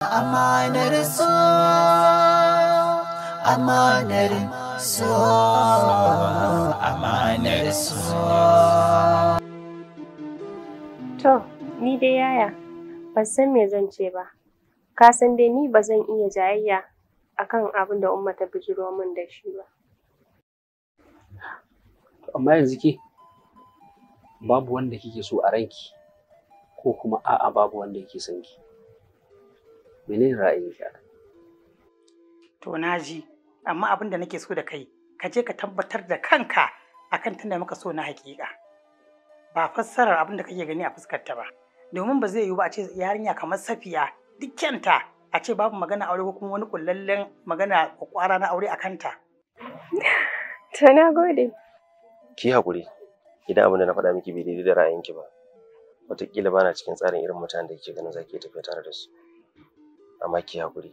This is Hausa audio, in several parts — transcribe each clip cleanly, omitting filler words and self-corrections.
Amanar so, amanar so, amanar so. To, ni dai yaya, ban san me zan ce ba. Ka san dai ni ba zan iya jayayya akan abin da Umma ta bijiro min da shi ba. Amma yanzu ke babu wanda kike so a ranki ko kuma a'a babu wanda yake son ki. Menene ra'ayinki akai? To naji, amma abin da nake so da kai, ka je ka tabbatar da kanka akan tunda muka so na hakika. Ba fassarar abin da kake gani a fuskar ta ba. Domin ba zai yiwu ba a ce yarinya kamar Safiya dukkanta a ce babu magana aure ko kuma wani kullallen magana kwakwara na aure a kanta. To na gode. Ki haƙuri idan abin da na faɗa miki bai daidai da ra'ayinki ba. Wataƙila bana cikin tsarin irin mutanen da kike ganin za ki iya tafiya tare da su. Amma ki haƙuri,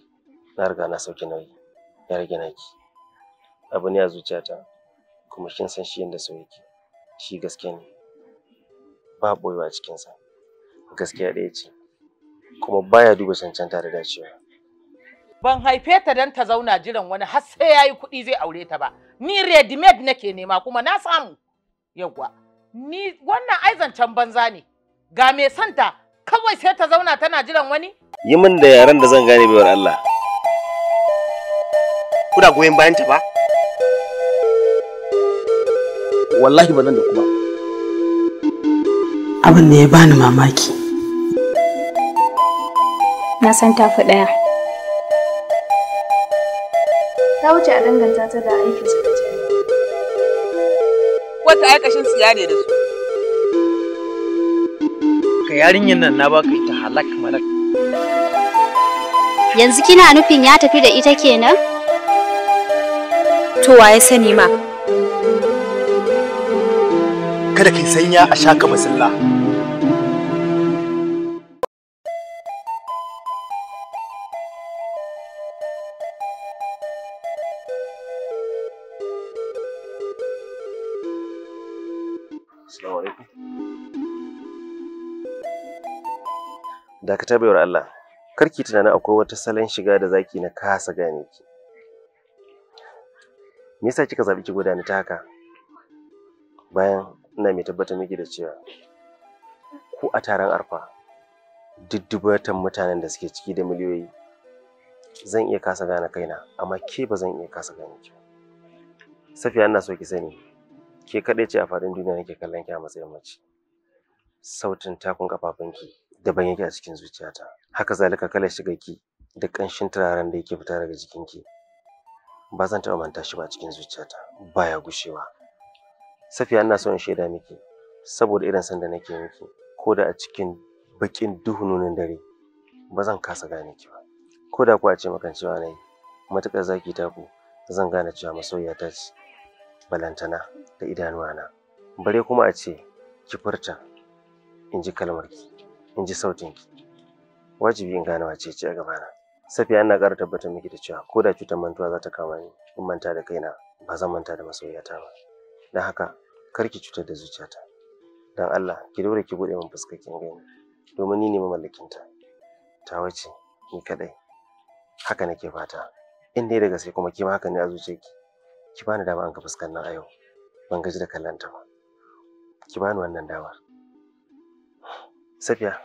na riga na sauke nauyi, ya rage naki. Abu ne a zuciyata kuma kin san shi yanda so yake. Shi gaske ne. Ba ɓoyewa a cikinsa. Gaskiya ɗaya ce. Kuma baya duba cancanta da dacewa. Ban haife ta don ta zauna jiran wani har sai yayi kuɗi zai aure ta ba. Ni ready made nake nema kuma na samu. Yawwa. Ni wannan ai zancen banza ne. Ga mai santa kawai sai ta zauna tana jiran wani? Yi min da yaren da zan gane baiwar Allah. Kuna goyon bayan ta ba? Wallahi ba nan da kuma. Abin da ya bani mamaki. Na san tafi ɗaya. Ta wuce a danganta ta da aikin sakatare. Wata aikashin siya ne da su. Ka yarinyar nan na baka ita halak malak. Yanzu kina nufin ya tafi da ita kenan? To waye sani ma? Kada kai sanya a shaka masalla. Assalamu alaikum. Dakata baiwar Allah, karki tunanin akwai wata salon shiga da zaki na kasa gane ki. Me yasa kika zaɓi ki gwada ni ta haka? Bayan ina mai tabbatar miki da cewa ko a taron arfa duk dubatan mutanen da suke ciki da miliyoyi zan iya kasa gane kaina, amma ke ba zan iya kasa gane ki ba. Safiya ina so ki sani, ke kaɗai ce a faɗin duniya nake kallon ki a matsayin mace. Sautin takun ƙafafunki daban yake a cikin zuciyata. Haka zalika kalar shigarki da ƙanshin turaren da yake fita daga jikinki ba zan taɓa manta shi ba a cikin zuciyata, baya gushewa. Safiya ina so in shaida miki saboda irin son da nake miki ko da a cikin baƙin duhununin dare ba zan kasa gane ki ba. Ko da kuwa a ce makancewa na yi, matuƙar zaki taku zan gane cewa masoyiyata ce balantana da idanuwana. Bare kuma a ce ki furta in ji kalmarki, in ji sautinki. Wajibi in gane wace ce a gabana. Safiya ina ƙara tabbatar miki da cewa ko da cutar mantuwa za ta kama ni in manta da kaina ba zan manta da masoyiyata ba. Don haka kar ki cutar da zuciyata. Don Allah ki daure ki buɗe min fuskar ki in gani domin ni ne mamallakinta. Tawa ce ni kaɗai. Haka nake fata. In dai da gaske kuma ke ma haka ne a zuciyarki, ki bani dama an ga fuskar nan a yau. Ban gaji da kallonta ba. Ki bani wannan damar. Safiya,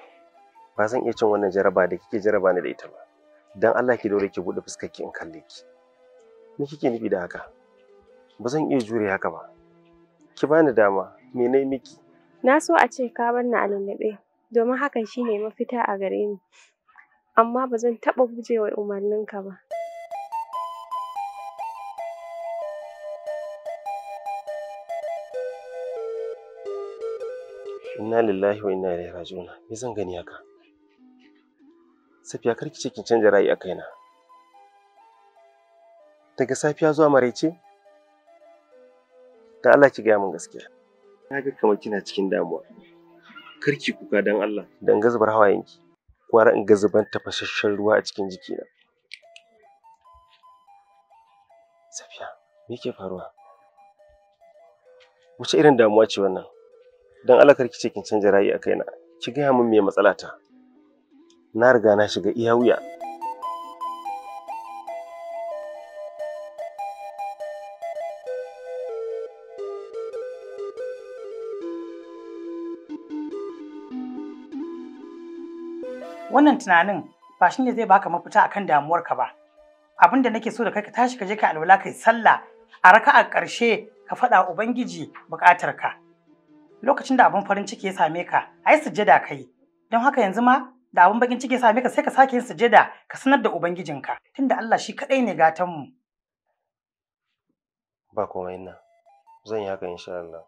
ba zan iya cin wannan jaraba da kike jaraba ni da ita ba. Don Allah ki daure ki buɗe fuskar ki in kalle ki. Me kike nufi da haka? Ba zan iya jure haka ba. Ki bani dama, me nayi miki? Na so a ce ka bar ni a lullube, domin hakan shine mafita a gare ni. Amma ba zan taɓa gujewa umarninka ba. Inna lillahi wa inna ilaihi raji'un. Me zan gani haka? Safiya kar ki ce kin canja ra'ayi a kaina. Daga safiya zuwa maraice? Dan Allah ki gaya min gaskiya. Na ga kamar kina cikin damuwa. Kar ki kuka dan Allah. Dan ga zubar hawayenki. Gwara in ga zuban tafasasshen ruwa a cikin jikina. Safiya, me yake faruwa? Wace irin damuwa ce wannan? Dan Allah kar ki ce kin canja ra'ayi a kaina. Ki gaya min me matsalata. Na riga na shiga iya wuya. Wannan tunanin ba shine zai baka mafita akan damuwarka ba. Abin da nake so da kai, ka tashi ka je ka alwala, kai sallah a raka'a ƙarshe, ka faɗa Ubangiji buƙatarka. Lokacin da abin farin ciki ya same ka, ai sujjada kai. Don haka yanzu ma da abin bakin ciki ya same ka, sai ka sake yin sujjada ka sanar da Ubangijinka, tunda Allah shi kaɗai ne gatan mu. Ba komai nan. Zan yi haka insha Allah.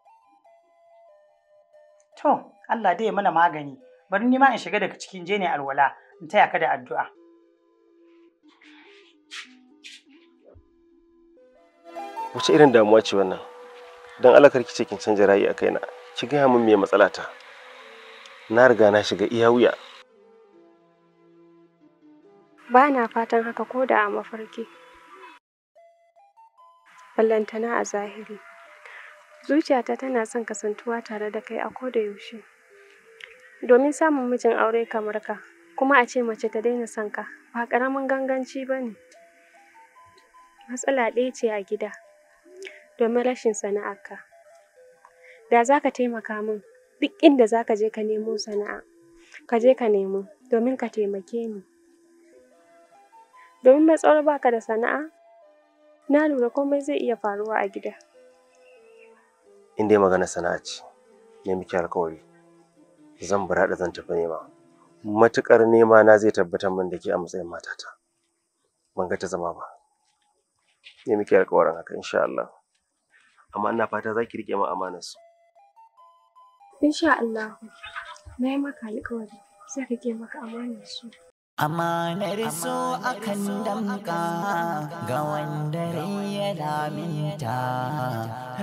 To, Allah dai ya mana magani. Bari ni ma in shiga daga cikin je ne alwala in taya ka da addu'a. Wace irin damuwa ce wannan? Don Allah kar ki ce kin canja ra'ayi a kaina. Ki gaya min me matsalata. Na riga na shiga iya wuya. Ba na fatan haka ko da a mafarki. Ballantana a zahiri. Zuciyata tana son kasantuwa tare da kai a koda yaushe. Domin samun mijin aure kamar ka, kuma a ce mace ta daina son ka, ba ƙaramin ganganci ba ne. Matsala ɗaya ce a gida, domin rashin sana'arka. Da za ka taimaka min, duk inda za ka je ka nemo sana'a, ka je ka nemo domin ka taimake ni. Domin matsawar baka da sana'a, na lura komai zai iya faruwa a gida. In dai magana sana'a ce, ne miki alkawari. Zan burada zan tafi nema. Matuƙar nema na zai tabbatar min da ke a matsayin matata. Ban ga ta zama ba. Ne miki alkawarin haka insha Allah. Amma ina fata za ki riƙe min amanar su. Insha Allah, na yi maka alkawari zan riƙe maka amanar su. Amanar so akan damka ga wanda rai ya laminta,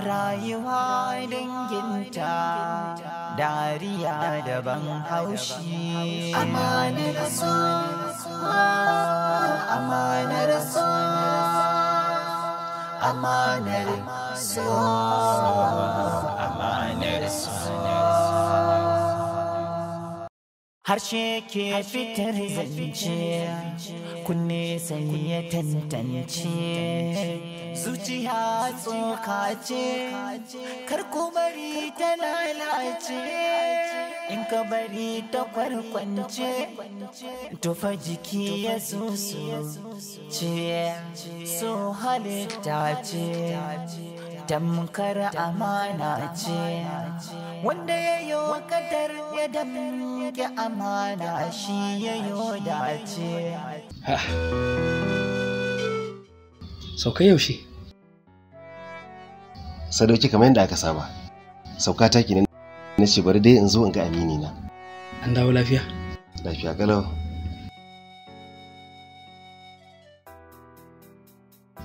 rayuwa danginta, dariya daban haushi. Amanar so, amanar so, amanar so, amanar so. Harshe ke fitar zance, kunne sai ya tantance, zuciya tsoka ce, kar ku bari ta lalace, in ka bari ta kwarkwance, tufa jiki ya susu ce, so halitta ce, tamkar amana ce, wanda ya yi kadar ya damke amana shi ya yi dace. Sauka yaushe? Sadauki, kamar yadda aka saba. Sauka ta kenan, na ce bari dai in zo in ga amini na. An dawo lafiya? Lafiya kalau.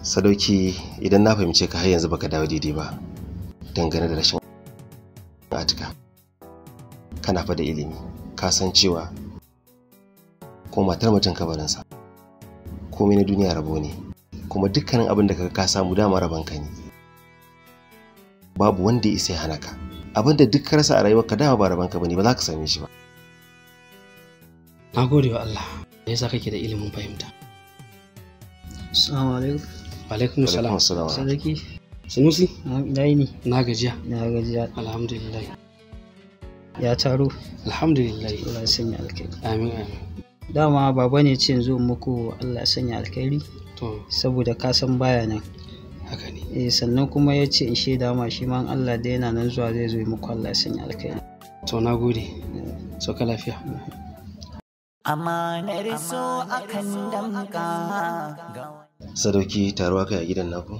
Sadauki, idan na fahimce ka, har yanzu baka dawo daidai ba dangane da rashin Atika. Kana fa da ilimi, ka san cewa ko matar mutum kabarinsa, komai na duniya rabo ne, kuma dukkanin abin da ka samu dama rabonka ne. Babu wanda ya isa ya hana ka. Abin da duk ka rasa a rayuwarka dama ba rabonka bane, ba za ka same shi ba. Na gode wa Allah da yasa kake da ilimin fahimta. Assalamu alaikum. Wa alaikum salam. Sadauki. Sanusi? Ina yini? Na gajiya. Na gajiya. Alhamdulillah. Ya taro? Alhamdulillah. Allah ya sanya alkhairi. Amin amin. Dama baba ne ce yanzu in muku Allah ya sanya alkhairi. To. Saboda ka san baya nan. Haka ne. Eh, sannan kuma ya ce in shaida ma shi ma in Allah da yana nan zuwa zai zo yi muku Allah ya sanya alkhairi. To, na gode. Sauka lafiya. Amanar so akan damka ga Sadauki, taro aka yi a gidan naku?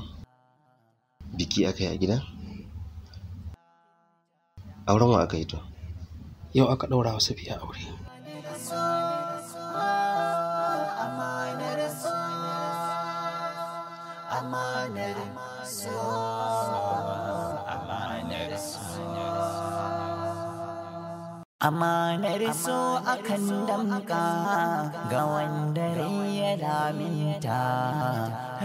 Biki aka yi a gidan? Auren wa aka yi to? Yau aka ɗaura wa Safiya aure. Amanar so, amanar so, amanar so. Amanar so akan damka ga wanda rai ya laminta,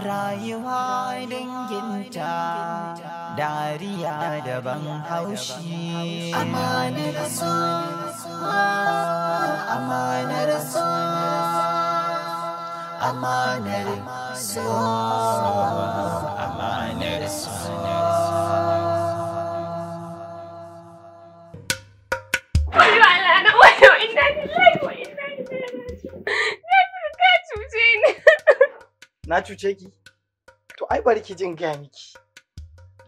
rayuwa danginta, dariya daban haushi. Amanar so, amanar so, amanar so, amanar so. Wayo Allah na, wayo, inna lillahi wa inna ilaihi. Na cuce ki? To ai bari ki jin gaya miki.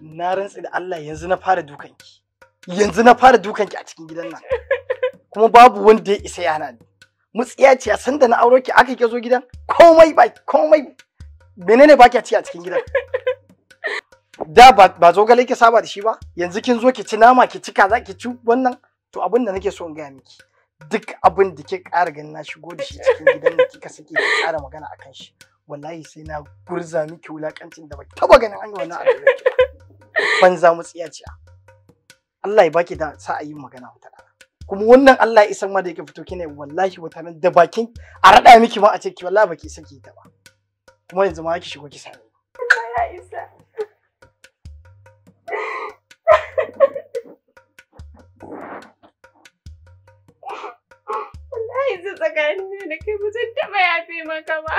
Na rantsi da Allah yanzu na fara dukan ki. Yanzu na fara dukan ki a cikin gidan nan. Kuma babu wanda ya isa ya hana ni. Mutsiya ce san da na auro ki aka ke zo gidan? Komai ba komai menene ba ki ci a cikin gidan? Da ba zogale ki saba da shi ba, yanzu kin zo ki ci nama ki ci kaza ki ci wannan. To abin da nake so in gaya miki, duk abin da ke ƙara ganin na shigo da shi cikin gidan nan kika sake ki ƙara magana akan shi, wallahi sai na gurza miki wulakancin da baki taba ganin an yi wannan abu banza mutsiya ce. Allah ya baki da sa'a yin magana wata rana. Kuma wannan Allah ya isan ma da yake fito kine wallahi wata ran da bakin a raɗa miki ma a ce ki wallahi baki isa ki ta ba. Kuma yanzu ma ki shigo ki same ni. Ya isa. Wallahi su tsakanin da kai ba zan taɓa yafe maka ba.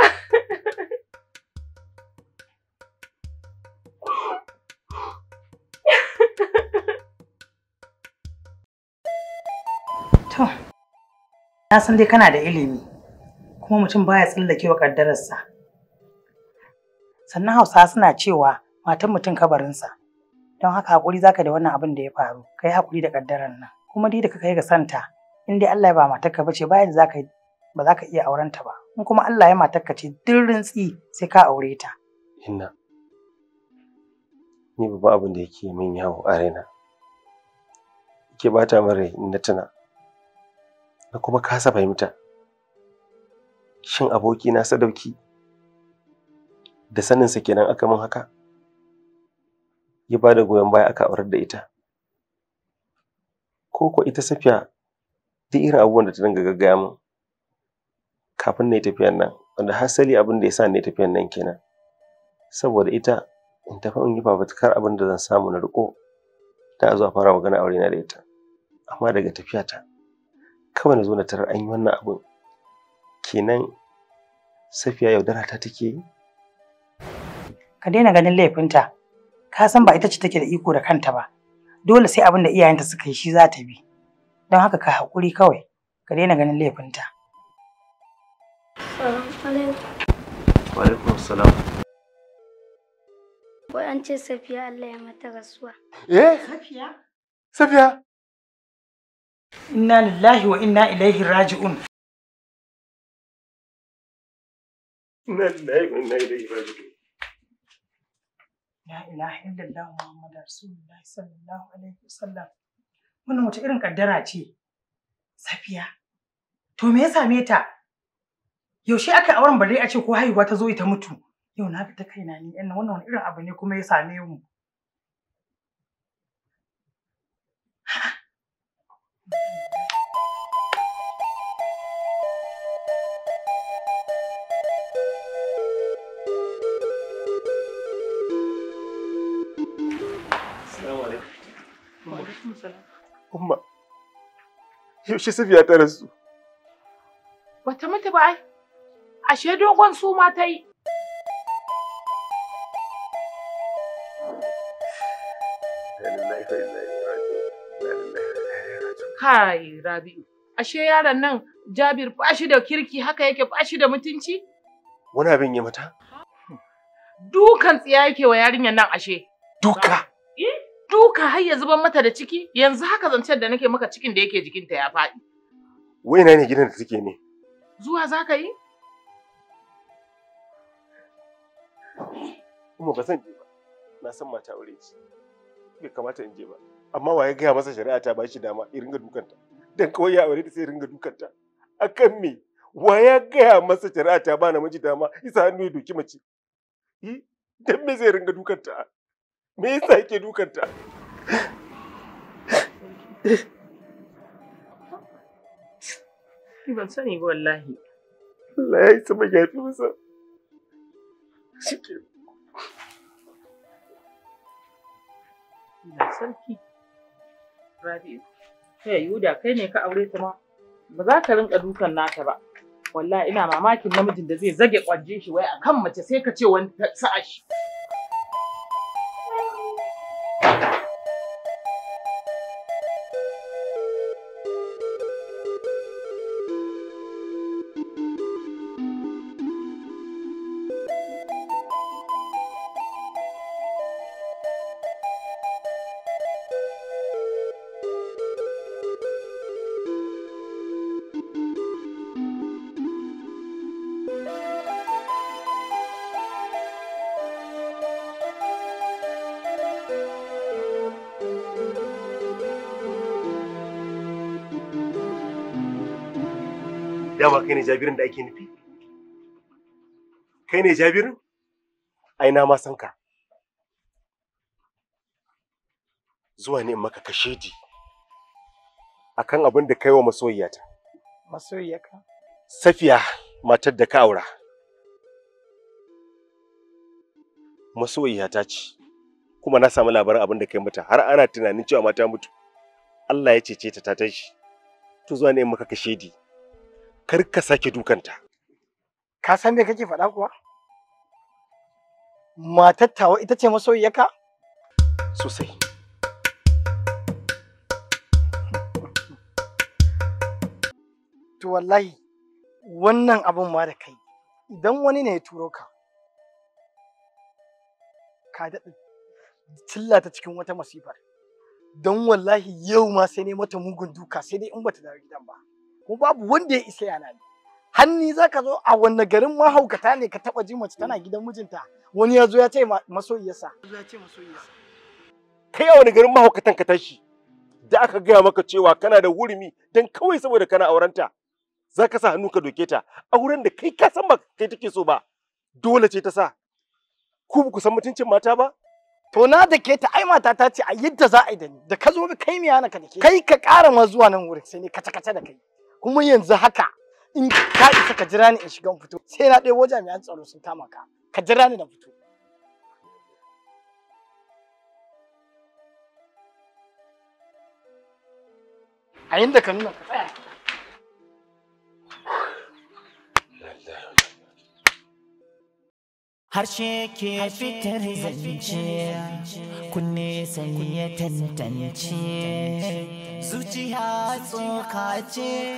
To, na san dai kana da ilimi, kuma mutum baya tsallakewa ƙaddararsa. Sannan Hausawa suna cewa matan mutum kabarinsa. Don haka haƙuri zaka da wannan abin da ya faru, ka yi haƙuri da ƙaddarar nan. Kuma dai da ka kai ga santa, in dai Allah ya ba matarka bace bayan zaka ba za ka iya aurenta ba. In kuma Allah ya matarka ce duk rintsi sai ka aure ta. Inna, ni babban abin da yake min yawo a raina, yake bata min rai in na tuna, na kuma kasa fahimta. Shin abokina Sadauki da saninsa kenan aka min haka? Ya ba da goyon baya aka aurar da ita. Ko ko ita Safiya duk irin abubuwan da ta dinga gaggaya min kafin na yi tafiyan nan, wanda hasali abin da ya sa na yi tafiyan nan kenan. Saboda ita in tafi in yi fafutukar abin da zan samu na riƙo ta zo a fara magana aure na da ita. Amma daga tafiyata kawai na zo na tarar an yi wannan abin, kenan Safiya yaudara ta take yi. Ka daina ganin laifinta, ka san ba ita ce take da iko da kanta ba. Dole sai abin da iyayenta suka yi shi za ta bi. Don haka ka haƙuri kawai, ka daina ganin laifinta. Wa alaikum salam. Wai an ce Safiya Allah ya mata rasuwa. Eh? Safiya? Safiya? Inna lillahi wa inna ilaihi raji'un. Inna lillahi wa inna ilaihi raji'un. La ilaha illallah Muhammadu Rasulullahi sallallahu alaihi wasallam. Wannan wata irin kaddara ce? Safiya. To me ya same ta? Yaushe aka auren bare a ce ko haihuwa ta zo ita mutu? Yau na fita kaina ni ɗan wannan wani irin abu ne kuma ya same mu. Assalamu alaikum. Umma, yaushe Safiya ta rasu? Bata mutu ba ai. Ashe dogon suma ta yi. Kai Rabi'u, ashe yaron nan Jabir ba shi da kirki haka yake ba shi da mutunci? Wani abin ya mata? Dukan tsiya yake wa yarinyar nan ashe. Duka? Duka har ya zubar mata da ciki, yanzu haka zancen da nake maka cikin da yake jikinta ya faɗi. Wai ina ne gidan da take ne? Zuwa za ka yi? Umma ba zan je ba. Na san mata aure ce. Bai kamata in je ba. Amma waye gaya masa shari'a ta bashi dama ya ringa dukanta. Dan kawai ya aure ta sai ya ringa dukanta. Akan me? Waye gaya masa shari'a ta ba namiji dama isa hannu ya doki mace? Dan me zai ringa dukanta? Me yasa yake dukanta? Ni ban sani ba wallahi. Allah ya isa mai yafi masa. Shike. Allah sarki. Rabi'u, kai yiwu da kai ne ka aure ta ma ba za ka rinka dukan nata ba. Wallahi ina mamakin namijin da zai zage kwanjin shi wai akan mace sai ka ce wani sa'a shi. Dama kai ne Jabirin da ake nufi? Kai ne Jabirin? Ai na ma san ka. Zuwa ne in maka kashedi akan abin da kai wa masoyiyata. Masoyiyarka? Safiya, matar da ka aura. Masoyiyata ce. Kuma na samu labarin abin da kai mata har ana tunanin cewa mata mutu. Allah ya cece ta ta tashi. To zuwa ne in maka kashedi. Kar ka sake dukanta. Ka san me kake faɗa kuwa? Matar tawa ita ce masoyiyarka? Sosai. To wallahi wannan abun ma da kai idan wani ne ya turo ka, ka daɗa cilla ta cikin wata masifar. Don wallahi yau ma sai ne mata mugun duka, sai dai in bata dawo gidan ba. Kuma babu wanda ya isa yana ni. Hanni za ka zo a wanne garin mahaukata ne ka taɓa ji mace tana gidan mijinta wani ya zo ya ce masoyiyarsa. Kai a wani garin mahaukatan ka tashi da aka gaya maka cewa kana da hurumi don kawai saboda kana aurenta za ka sa hannu ka doke ta, auren da kai ka san ba kai take so ba, dole ce ta sa. Ku ba ku san mutuncin mata ba? To na da ke ta, ai mata ta ce a yadda za a yi da ni, da ka zo kai me hana ka da ke. Kai ka ƙara ma zuwa nan wurin sai ne kace-kace da kai. Kuma yanzu haka in ka isa ka jira ni in shiga in fito, sai na ɗebo jami'an tsaro sun kama ka, ka jira ni na fito. A yanda ka nuna ka tsaya. Harshe ke fitar zance, kunne sai ya tantance, zuciya tsoka ce,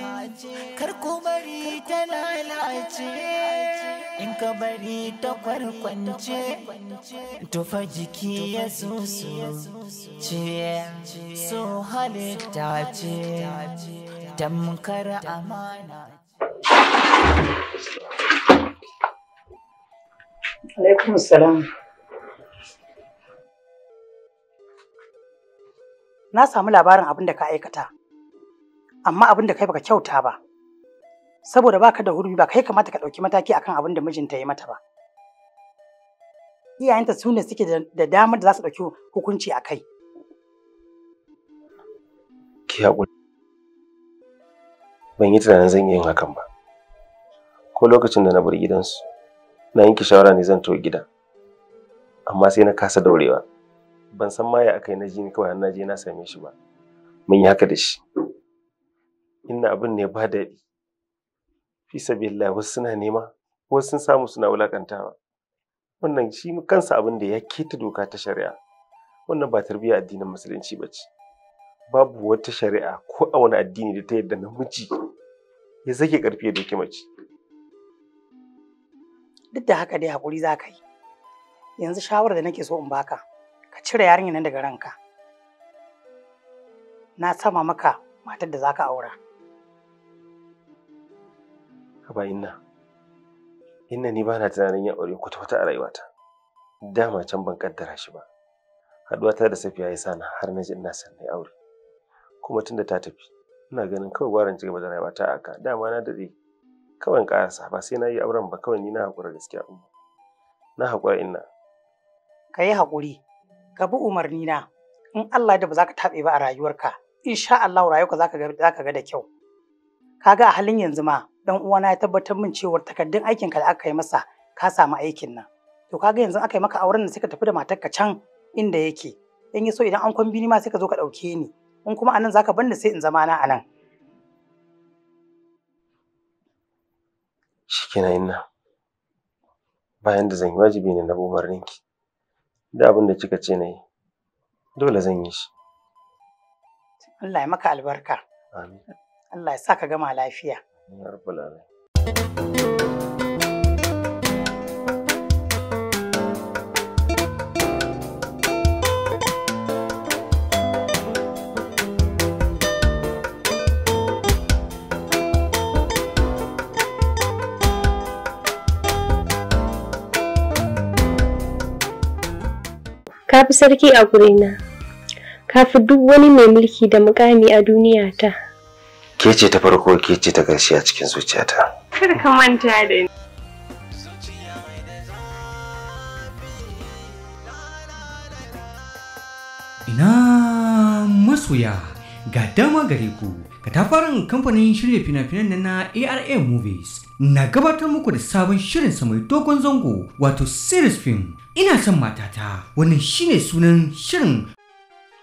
kar ku bari ta lalace, in ka bari ta kwarkwance, tufa jiki ya susu ce, so halitta ce, tamkar amana. Alaikum salam. Na samu labarin abin da ka aikata, amma abin da kai baka kyauta ba. Saboda baka da hurumi, ba kai kamata ka ɗauki mataki akan abin da mijinta ya mata ba. Iyayenta su ne suke da damar da za su ɗauki hukunci a kai. Ki haƙuri. Ban yi tunanin zan iya yin hakan ba. Ko lokacin da na bar gidansu, na yanke shawara ne zan tafi gida, amma sai na kasa daurewa. Ban san ma ya aka yi na ji ni kawai har na je na same shi ba. Mun yi haka da shi. Inna abin ne ba daɗi. Fi sabilillah, wasu suna nema, wasu sun samu suna wulakantawa. Wannan shi kansa abin da ya keta doka ta shari'a. Wannan ba tarbiyyar addinin musulunci ba ce. Babu wata shari'a ko a wani addini da ta yarda namiji ya zage ƙarfi ya doki mace. Duk da haka dai haƙuri za ka yi. Yanzu shawarar da nake so in baka, ka cire yarinyar nan daga ranka. Na sama maka matar da za ka aura. Haba inna, inna ni ba na tunanin yin aure kwata-kwata a rayuwata. Dama can ban kaddara shi ba. Haɗuwata da Safiya ya sa na har na ji ina son na yi aure. Kuma tunda ta tafi, ina ganin kawai gwara in ci gaba da rayuwata a haka. Dama na daɗe kawai in ƙarasa, ba sai na yi auren ba, kawai ni na haƙura gaskiya. Na haƙura inna. Ka yi haƙuri, ka bi umarni na. In Allah da ba za ka taɓe ba a rayuwarka, insha Allah rayuwarka za ka ga da kyau. Ka ga a halin yanzu ma dan uwana ya tabbatar min cewar takardun aikinka da aka yi masa ka samu aikin nan. To ka ga yanzu aka yi maka auren nan sai ka tafi da matarka can inda yake. In ya so idan an kwambini ma sai ka zo ka ɗauke ni. In kuma anan za ka bar ni sai in zama na anan. Shikenan inna. Bayan da zan yi wajibi ne na bi umarninki. Da abin da kika ce na yi, dole zan yi shi. Allah ya maka albarka. Amin. Allah ya sa ka gama lafiya. Ya rabbal alamin. Ka fi sarki a gurina, ka fi duk wani mai mulki da mukami a duniya ta. Ke ce ta farko, ke ce ta ƙarshe a cikin zuciyata. Kar ka manta da ni. Ina masoya, ga dama gare ku, katafaren kamfanin shirya fina-finan na ARA Movies na gabatar muku da sabon shirinsa mai dogon zango, wato series film Ina Son Matata. Wannan shine sunan shirin.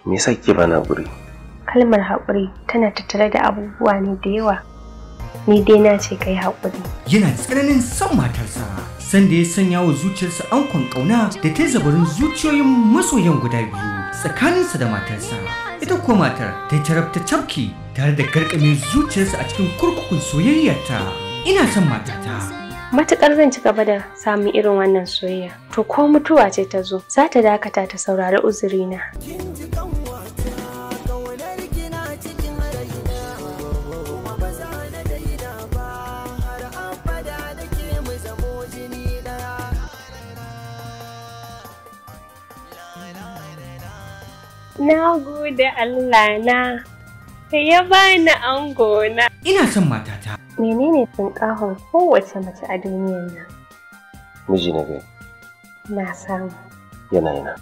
Me yasa kike bana guri? Kalmar haƙuri tana tattare da abubuwa ne da yawa. Ni dai na ce kai haƙuri. Yana tsananin son matarsa, sanda ya sanya wa zuciyarsa ankon ƙauna da ta zabarin zuciyoyin masoyan guda biyu tsakaninsa da matarsa. Ita kuwa matar ta yi tarabta cafki tare da garkame zuciyarsa a cikin kurkukun soyayyarta. Ina Son Matata. Matuƙar zan ci gaba da samun irin wannan soyayya, to ko mutuwa ce ta zo, za ta dakata ta saurari uzurina. Na gode Allah na, da ya bani angona. Ina Son Matata. Menene tunƙahon kowace mace a duniyar nan? Miji na gari. Na samu. Yana ina.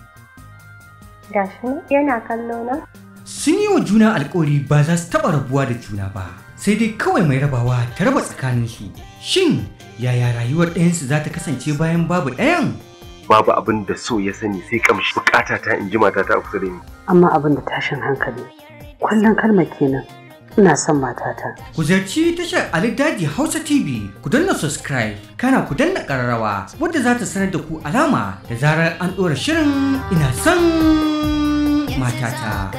Gashi nan yana kallo na? Sun yi wa juna alkawari ba za su taɓa rabuwa da juna ba, sai dai kawai mai rabawa ta raba tsakaninsu. Shin yaya rayuwar ɗayansu za ta kasance bayan babu ɗayan? Babu abin da so ya sani sai kamshi bukata ta in ji matata a kusa da ni. Amma abin da tashin hankali, kullum kalmar kenan, ina son matata. Ku ziyarci tashar Ali Daji Hausa TV, ku danna subscribe, kana ku danna ƙararrawa wadda za ta sanar da ku alama da zarar an ɗora shirin Ina Son Matata.